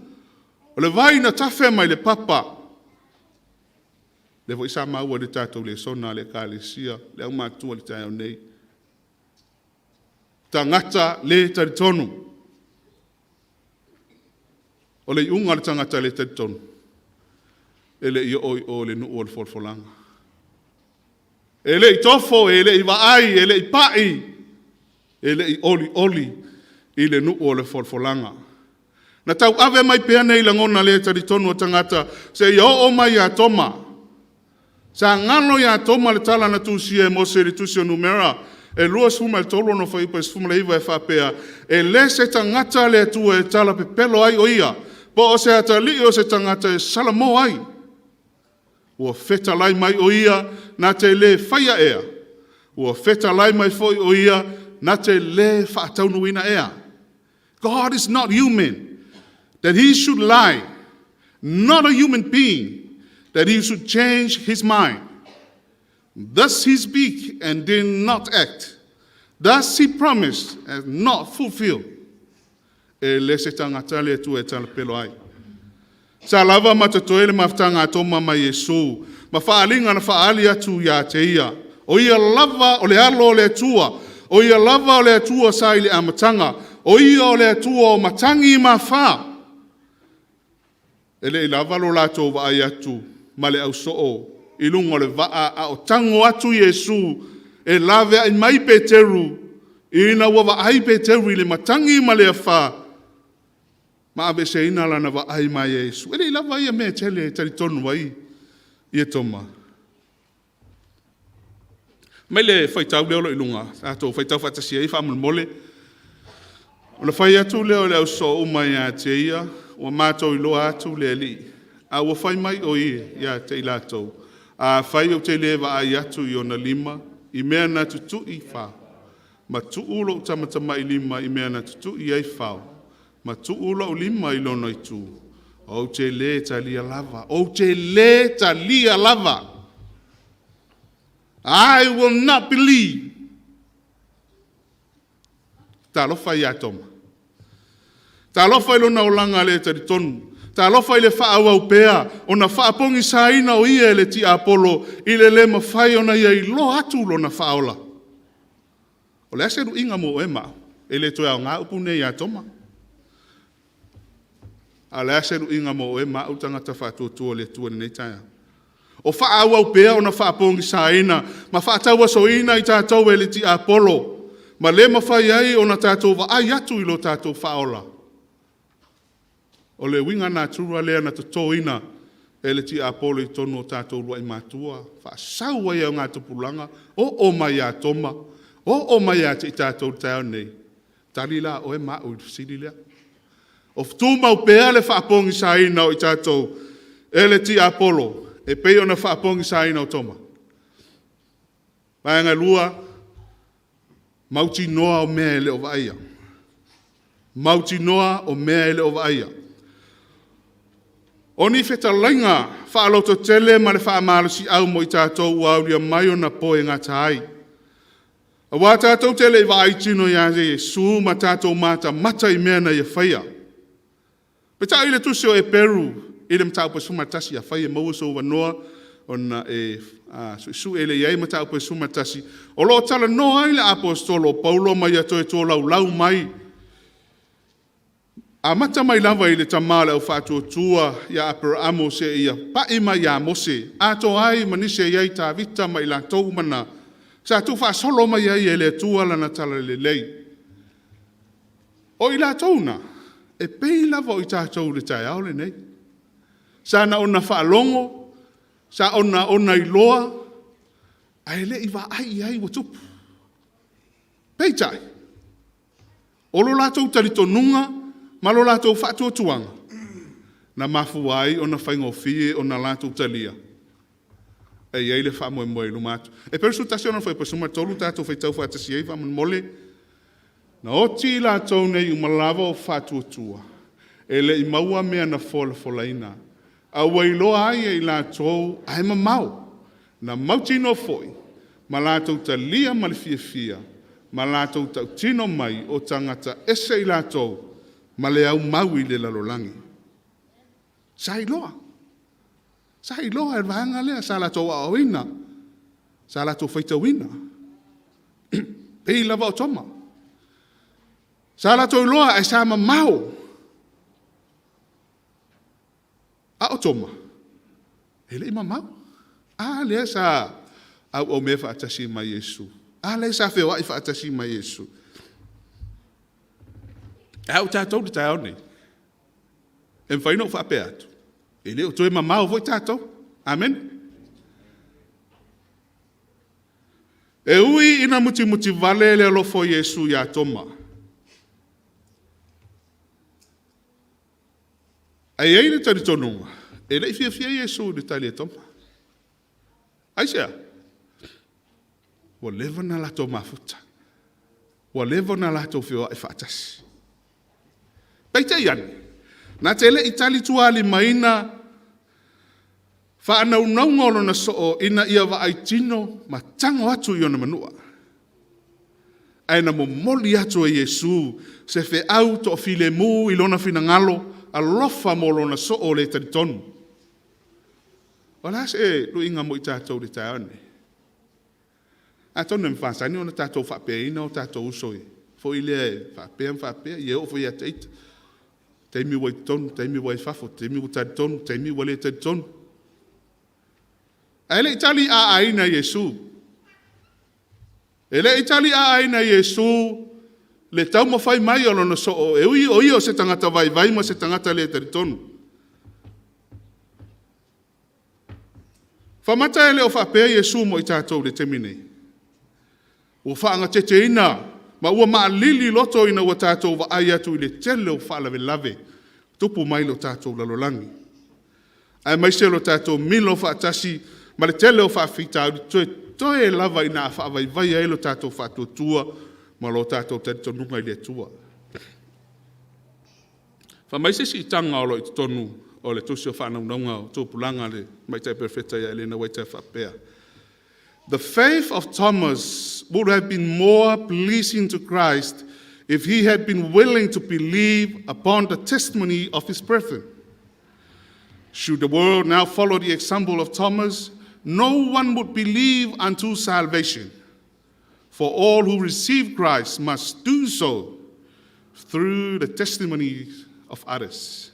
Speaker 1: o le vai na tafe mai le papa. Lea foi sa maua i le tatou lesona a le Ekalesia, le aumatua i le taeao nei. Tagata le talitonu. O le iuga o le tagata le talitonu, e le i oo i o i le nuu o le folafolaga. E le i tofo, e le i vaai, e le i pai, e le i olioli i le nuu o le folafolaga. Na tauave mai pea nei lagona le talitonu o tagata seia oo mai ia Toma. Sa galo ia Toma le tala na tusia e Mose i le tusi o Numera e 23 ona fuaiupu e 19 e faapea, e le se tagata le Atua e talapepelo ai o ia, po o se atalii o se tagata e salamo ai. Ua fetalai mai o ia na te le faia ea, ua fetalai mai foi o ia na te le faataunuuina ea. God is not human, that he should lie, not a human being, that he should change his mind. Thus he speak and did not act. Thus he promised and not fulfill. E le se tagata le Atua e talapelo ai. Sa lava ma totoe le mafutaga a Toma ma Iesu, ma faaaliga na faaali atu ia te ia. O ia lava o le alo o le Atua, o ia lava o le Atua sa i le amataga, o ia o le Atua o matagi ma afa. E le i lava lo latou vaai atu ma le ausoo i luga o le vaa a o tago atu Iesu e laveai mai Peteru, ina ua vaai Peteru i le matagi ma le afa, ma aveeseina lana vaai mai Iesu. E le i lava ia mea e tele e talitonu ai ia Toma. Mai le faitau lea o lo o i luga, tatou faitau faatasi ai faamolemole. Ona fai atu lea o le ausoo uma ia te ia, ua matou iloa atu le Alii, a ua fai mai o ia ia te i latou, afai ou te le vaai atu i ona lima, i mea na tutui fa, ma tuu lou tamatamailima i mea na tutui ai fao, ma tuu lou lima i lona itu, ou te le talia lava, ou te le talia lava. I will not believe. Talofa ia Toma. Talofa i lona olaga le talitonu. Talofa i le faaauau pea ona faapogisaina o ia e le tiapolo i le le mafai ona ia iloa atu lona faaola. O le a se luiga mo oe ma au? E le toe aoga upu nei ia Toma. A o le a se luiga mo oe ma au tagata faatuatua i le Atua i lenei taeao? O faaauau pea ona faapogisaina ma faatauasoina i tatou e le tiapolo, ma le mafai ai ona tatou vaai atu i lo tatou faaola. O le uiga natura lea na totoina e le tiapolo i totonu o tatou uluai matua, faasau ai augatupulaga, oo mai ia Toma, oo mai ia te i tatou i le taeao nei. Tali la oe ma au i le fesili lea. O tumau pea le faapogisaina o i tatou e le tiapolo, e pei ona faapogisaina o Toma. Vaega 2, mautinoa o mea e le o vaaia. Mautinoa o mea e le o vaaia. O ni fetalaiga faalototele ma le faamalosiau mo i tatou ua aulia mai ona po e gata ai. Aua tatou te le i vaai tino ia Iesu ma tatou matamata i mea na Ia faia. Peitai i le tusi o Eperu i le mataupu e 11. Afai e maua sou avanoa ona e suesue lea i ai mataupu e 11, o lo o talanoa ai le Aposetolo o Paulo ma ia toe tolaulau mai, amata mai lava i le tama o le aufaatuatua ia Aperaamo seia pai mai ia Mose, atoa ai ma nisi e i ai Tavita ma i latou uma na, sa tuufaasolo mai ai e le Atua lana talalelei. O i latou na, e pei lava o i tatou i le taeao lenei. Sa na ona faalogo, sa ona iloa, ae le i vaai i ai ua tupu. Peitai, o lo latou talitonuga ma lo latou faatuatuaga, na mafua ai ona faigofie ona latou talia, e i ai le faamoemoe i luma atu. E pei o le 11 ona fuaiupu e 13 tatou faitau faatasi ai faamolemole. Na oti i latou nei uma lava o faatuatua, e le i maua mea na folafolaina, a ua iloa ai e i latou ae mamao, na mautinoa foi ma latou talia ma le fiafia, ma latou tautino mai, o tagata ese i latou ma le aumau i le lalolagi. Sa iloa, sa iloa e le vaega lea, sa latou aoaoina, sa latou faitauina, pei lava o Toma. Sa latou iloa ae sa mamao. A o Toma, e le i mamao. A lea sa auaumea faatasi ma Iesu. A lea sa feoai faatasi ma Iesu. Ae a o tatou i le taeao lenei? E mafai ona ou faapea atu, e le o toe mamao foi tatou. Amene. E ui ina mutimutivale le alofa o Iesu ia Toma, ae i ai le talitonuga, e le i fiafia Iesu i le tali a Toma. Aisea? Ua leva ona latou mafuta, ua leva ona latou feoai faatasi. Peitai ane, na te le i talitualimaina faanaunauga o lona soo ina ia vaai tino ma tago atu i ona manua. Ae na momoli atu e Iesu se feau toafilemu i lona finagalo alofa mo lona soo le talitonu. O le a se luiga mo i tatou i le taeao lenei? Atonu e masani ona tatou faapeaina o tatou uso foi lea e faapea ma faapea, ia e oo foi ia te ita, taimi ua i totonu, taimi ua i fafo, taimi ua talitonu, taimi ua le talitonu. Ae le i tali aaina e Iesu. E le i tali aaina e Iesu le taumafai mai o lona soo, e ui o ia o se tagata vaivai ma se tagata le talitonu. Famata e le o faapea Iesu mo i tatou i le taimi nei? Ua faagateteina ma ua maalili loto ina ua tatou vaai atu i le tele o faalavelave tupu mai lo tatou lalolagi, aemaise lo tatou milo faatasi ma le tele o faafitauli, toetoe lava ina faavaivai ai lo tatou faatuatua ma lo tatou talitonuga i le Atua. Fai mai se siitaga o lo o i totonu o le tusi o faanaunauga o tupulaga le Tamaitai Perofeta ia Elena Uaita e faapea: "The faith of Thomas would have been more pleasing to Christ if he had been willing to believe upon the testimony of his brethren. Should the world now follow the example of Thomas, no one would believe unto salvation. For all who receive Christ must do so through the testimony of others."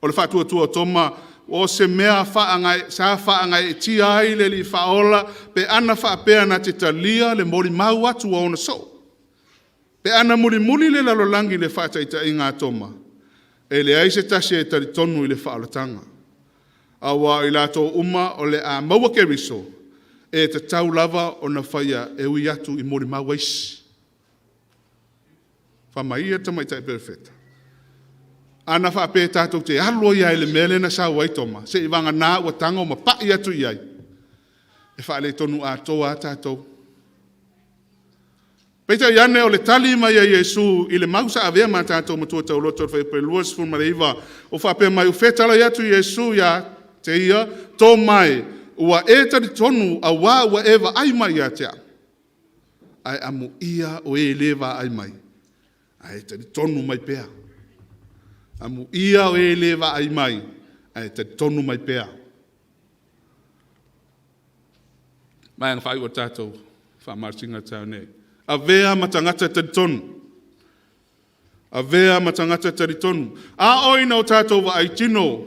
Speaker 1: O le faatuatua o Toma, o se mea faaagai, sa faagaeetia ai le Alii Faaola pe ana faapea na te talia le molimau atu a ona soo. Pe ana mulimuli le lalolagi i le faataitaiga a Toma, e leai se tasi e talitonu i le faaolataga. Aua o i latou uma o le a maua Keriso, e tatau lava ona faia e ui atu i molimau a isi. Fai mai ia le Tamaitai Perofeta, ana faapea tatou te alu ai lava i le mea lea na sau ai Toma, seivagana ua tago ma pai atu i ai, e faaletonu atoa lava tatou. Peitai ane o le tali mai a Iesu i le mau sa avea ma tatou matua tauloto i le fuaiupu 29, o faapea mai, ua fetalai atu Iesu ia te ia, Toma e, ua e talitonu auā ua e vaai mai ia te au. Ae amuia o e le vaai mai, ae talitonu mai pea. Amuia o e le vaai mai, ae talitonu mai pea. Vaega faaiu o le tatou faamalosiga taeao nei. Avea ma tagata talitonu. Avea ma tagata talitonu. A oo ina o tatou vaai tino,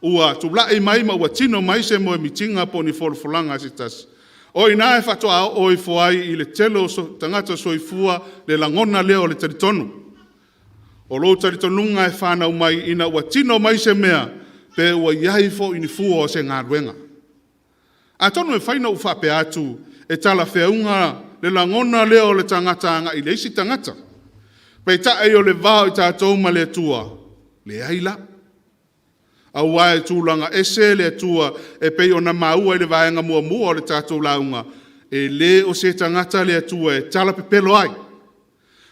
Speaker 1: ua tulai mai ma ua tino mai se moemitiga po o ni folafolaga a se tasi, o i ina e faatoa oo ifo ai i le tele o tagata soifua le lagona lea o le talitonu. O lou talitonuga e fanau mai ina ua tino mai se mea, pe ua i ai foi ni fua o se galuega. Atonu e mafai ona ou faapea atu, e talafeauga le lagona lea o le tagata agai i le isi tagata. Peitai o le va o i tatou ma le Atua, leai la. Aua e tulaga ese le Atua e pei ona maua i le vaega muamua o le tatou lauga, e le o se tagata le Atua e talapepelo ai.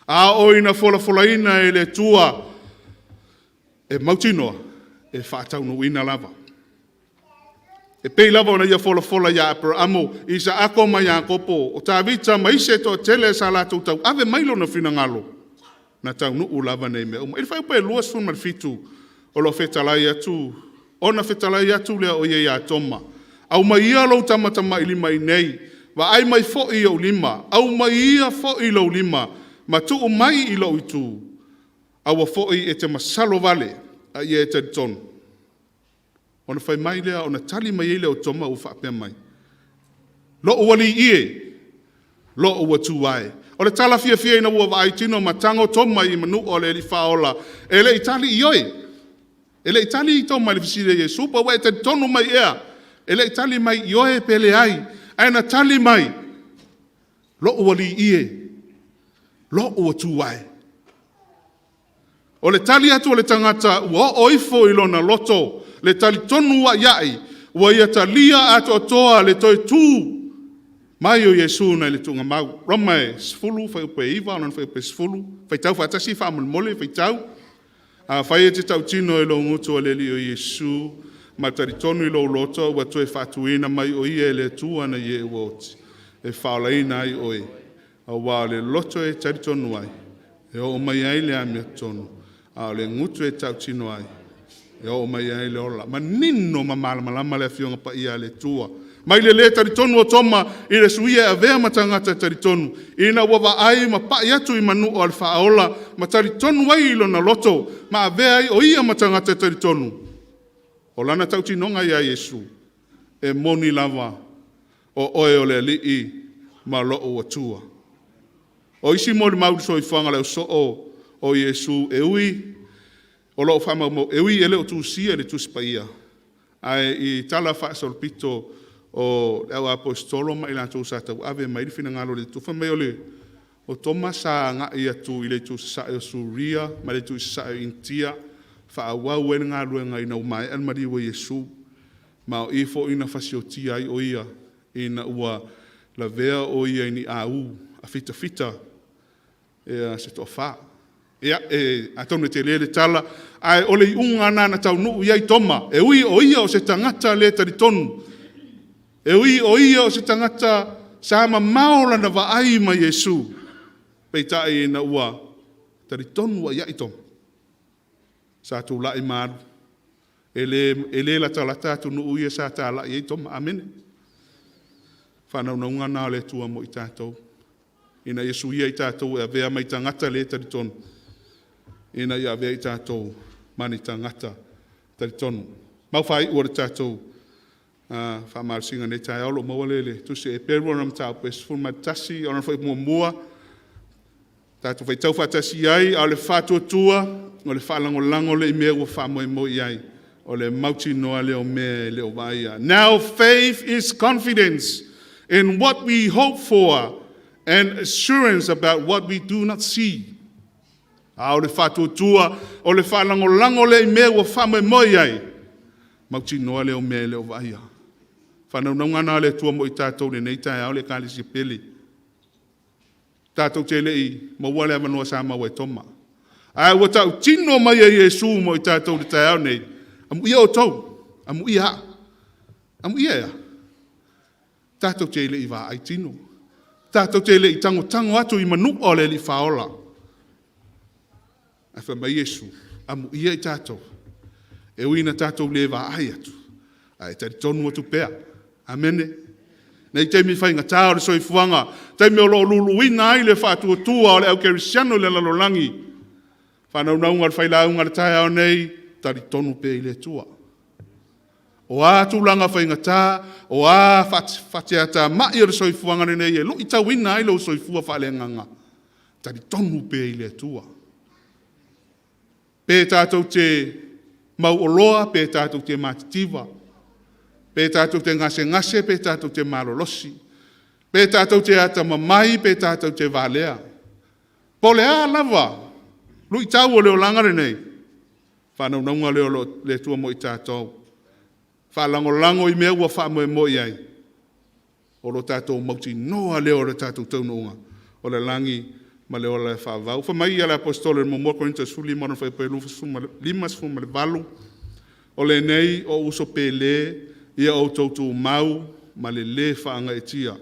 Speaker 1: A oo ina folafolaina e le Atua, e mautinoa e faataunuuina lava. E pei lava ona ia folafola ia Aperamo, Isaako ma Iakopo, o Tavita ma isi e toatele sa latou tauave mai lona finagalo, na taunuu lava nei mea uma. I le fuaiupu e 27 o lo o fetalai atu, ona fetalai atu lea o ia ia Toma, aumai ia lou tamatamailima i inei, vaai mai foi i ou lima, aumai ia foi lou lima ma tuu mai i lou itu, aua foi e te masalo vale, a ia e talitonu. Ona fai mai lea, ona tali mai ai lea o Toma ua faapea mai, Lou Alii e, lou Atua e. O le tala fiafia ina ua vaai tino ma tago Toma i manua o le Alii Faaola, e le i tali ioe. E le i tali Toma i le fesili a Iesu, pe ua e talitonu mai ea? E le i tali mai ioe pe leai, ae na tali mai, Lou Alii e, lou Atua e. O le tali atu a le tagata ua oo ifo i lona loto le talitonu aiai ua ia talia atoatoa le toe tu mai o Iesu nai le tuugamau. Roma e 10 fuaiupu e 9 lona fuaiupu e 10, faitau faatasi faamolemole, faitau. Afai e te tautino i lou gutu o le Alii o Iesu, ma talitonu i lou loto ua toe faatuina mai o ia e le Atua nai e ua oti, e faaolaina ai oe, aua o le loto e talitonu ai, e oo mai ai le amiotonu, a o le gutu e tautino ai, e oo mai ai le ola. Manino ma malamalama le Afioga Paia a le Atua. Mai le lē talitonu o Toma i le suia e avea ma tagata talitonu, ina ua vaai ma pai atu i manua o le Faaola, ma talitonu ai i lona loto, ma avea ai o ia ma tagata talitonu. O lana tautinoga ia Iesu, e moni lava o oe o le Alii ma lou Atua. O isi molimau i le soifuaga o le ausoo o Iesu e ui o lo o faamaumau, e ui e le o tusia i le Tusi Paia, ae i tala faasolopito o le au aposetolo ma i latou sa tauave mai le finagalo o le Atua, fai mai o Toma sa agai atu i le itu sasae o Suria ma le itu sasae o Initia, faaauau ai le galuega ina ua maea le maliu o Iesu. Ma o i foi na fasiotia ai o ia ina ua lavea o ia i ni au a fitafita se toafa. Ia, e, atonu e tele le tala, ae o le iuga lena na taunuu i ai Toma, e ui o ia o se tagata le talitonu, e ui o ia o se tagata sa mamao lana vaai ma Iesu, peitai ina ua talitonu ai Toma, sa tulai ma alu, e le latalata atunuu ia sa talai ai Toma. Amene. Faanaunauga na o le Atua mo i tatou, ina ia suia i tatou e avea mai tagata le talitonu, ina ia avea i tatou ma ni tagata talitonu. Mau faaiu o le tatou faamalosiga nei taeao, o lo o maua lea i le tusi a Eperu, ona mataupu e 11, ona foi muamua, tatou faitau faatasi ai, a o le faatuatua, o le faalagolago lea i mea ua faamoemoe i ai, o le mautinoa lea o mea e le o vaaia. Now faith is confidence in what we hope for and assurance about what we do not see. A o le faatuatua, o le faalagolago lea i mea ua faamoemoe i ai, mautinoa lea o mea e le o vaaia. Faanaunauga na a le Atua mo i tatou lenei taeao le Ekalesia pele. Tatou te le i maua le avanoa sa maua e Toma. Ae ua tautino mai e Iesu mo i tatou le taeao nei, amuia outou, amuia au, amuia ea, tatou te le i vaai tino, tatou te le i tagotago atu i manua o le Alii Faaola. Ae fai mai Iesu, Amuia i tatou, e ui ina tatou le vaai atu, ae talitonu atu pea. Amene. Nei taimi faigata o le soifuaga, taimi o lo o luluina ai le faatuatua o le au kerisiano i le lalolagi, faanaunauga a le failauga i le taeao nei, talitonu pea i le Atua. O a tulaga faigata, o a faatiatamai o le soifuaga lenei e luitauina ai lou soifua faaleagaga, talitonu pea i le Atua. Pe tatou te mauoloa pe tatou te matitiva, pe tatou te gasegase pe tatou te malolosi, pe tatou te atamamai pe tatou te valea, po o le a lava luitau o le olaga lenei, faanaunauga lea o le Atua mo i tatou, faalagolago i mea ua faamoemoe i ai, o lo tatou mautinoa lea o le tatou taunuuga o le lagi ma le ola e faavavau. Fai mai le Aposetolo i le 1 Korinito 15 lona fuaiupu e 58, “O lenei, o uso pele, ia outou tumau ma le lē faagaeetia,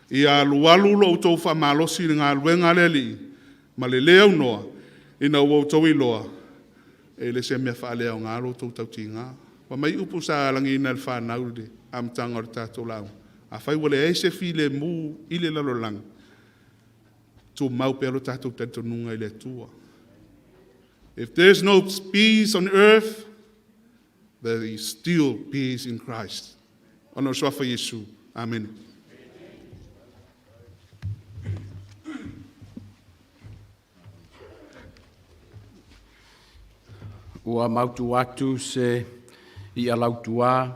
Speaker 1: ia alualu lo outou faamalosi i le galuega a le Alii ma le lē aunoa, ina ua outou iloa, e le o se mea faaleaoga lo outou tautiga.” Fai mai upu sa lagiina e le fanau i le amataga o le tatou lauga, afai ua leai se filemu i le lalolagi, tumau pea lo tatou talitonuga i le Atua. If there is no peace on earth, there is still peace in Christ. Ona o le suafa o Iesu. Amene.
Speaker 3: Ua mautu atu se ia lautuā,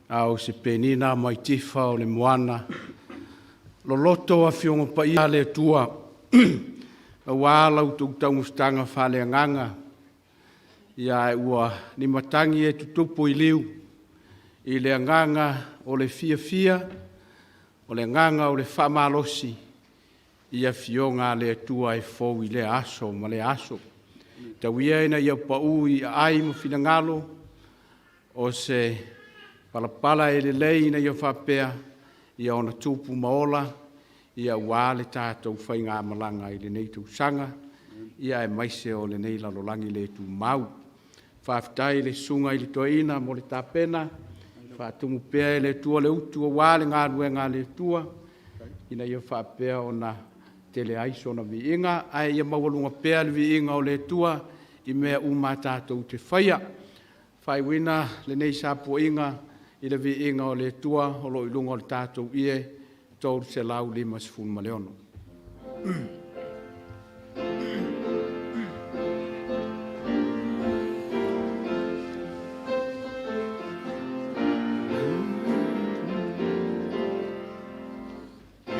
Speaker 3: a o se penina mai tifa o le moana, loloto Afioga Paia a le Atua, aua la outou taumafataga faaleagaga, ia ae ua ni matagi e tutupu i liu i le agaga o le fiafia, o le agaga o le faamalosi i Afioga a le Atua e fou i lea aso ma lea aso. Tau ia ina ia pau i aai ma finagalo o se palapala e lelei ina ia faapea ia ona tupu ma ola ia aua le tatou faigamalaga i lenei tausaga ia aemaise o lenei lalolagi le tumau. Faafetai i le Susuga i le Toeaina mo le tapena, faatumu pea e le Atua le utu aua le galuega a le Atua ina ia faapea ona tele ai sona viiga, ae ia maualuga pea le viiga o le Atua i mea uma tatou te faia. Faaiuina lenei sapuaiga i le viiga o le Atua o lo o i luga o le tatou ie 356.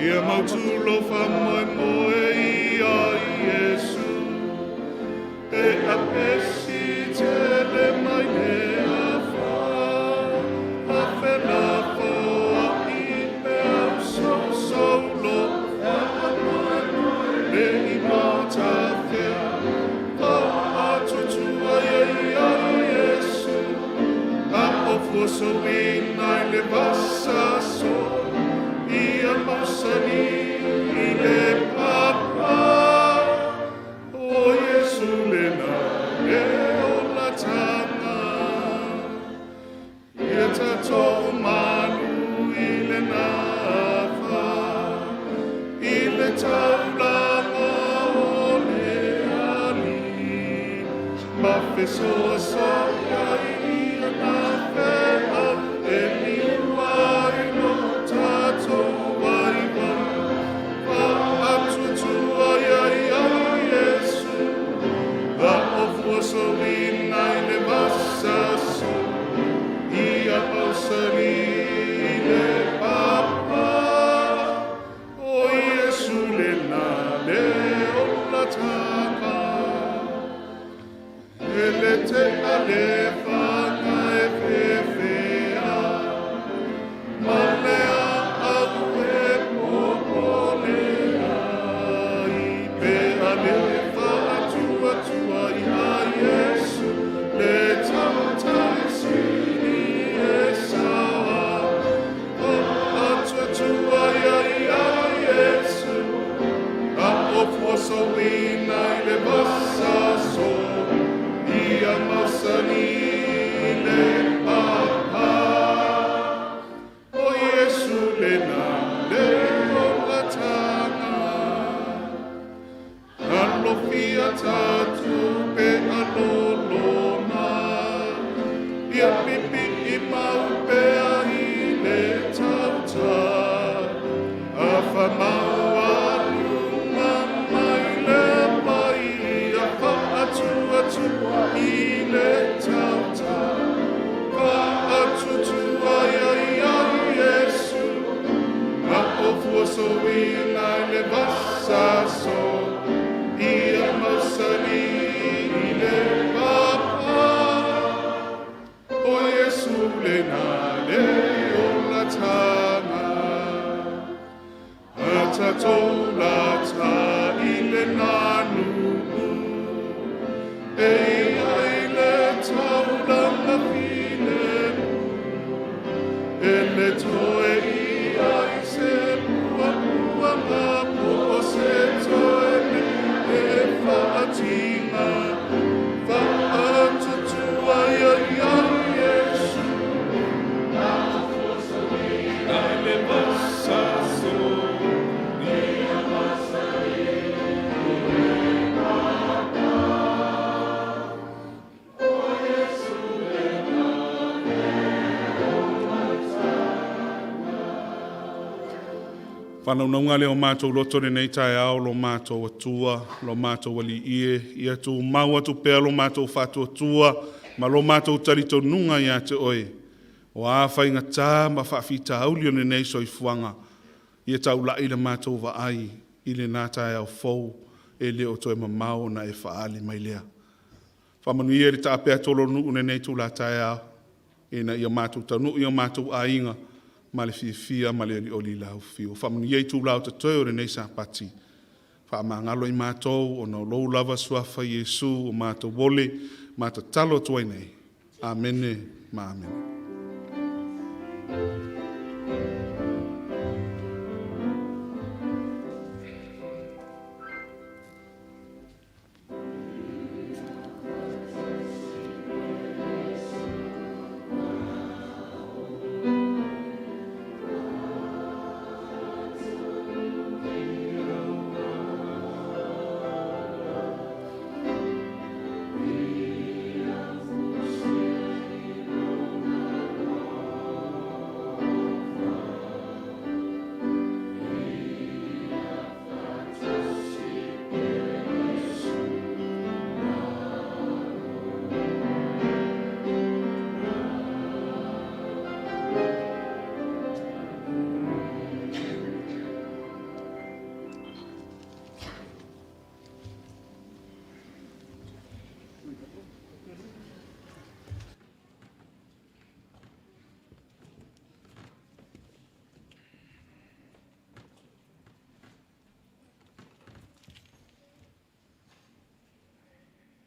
Speaker 1: Ia mautu lou faamoemoe ia Iesu, e apesi tele mai le afa, a felafoai peau sousou lo faamoemoe le i matafea, faatuatua ai ia Iesu, a o fuasoina i le vasa so, ia mausali i le papa. O Iesu lena le olataga, ia tatou malu i le nafa, i le taulaga o le Alii, ma fesoasoa'i i ana feau e liu ai lo tatou vaivai. Faatuatua ia ia Iesu, a o fuasoina i le vasa so, ia mausali i le papa. O Iesu lena le olataga. E le te alefaga e fefea, ma le aau e popole ai, pe alefa atuatua ia Iesu. Faanaunauga lea o matou loto i lenei taeao, lo matou Atua, lo matou Alii e, ia tumau atu pea lo matou faatuatua ma lo matou talitonuga ia te Oe, o a faigata ma faafitauli o lenei soifuaga, ia taulai la matou vaai i lena taeao fou e le o toe mamao ona e faaali mai lea. Faamanuia i le taape atu o lou nuu i lenei itula taeao, ina ia matou taunuu i o matou aiga ma le fiafia ma le olioli i lau afio. Faamanuia itula o totoe o lenei Sapati, faamagalo i matou ona o lou lava suafa Iesu ua matou ole ma tatalo atu ai nei. Amene ma amene.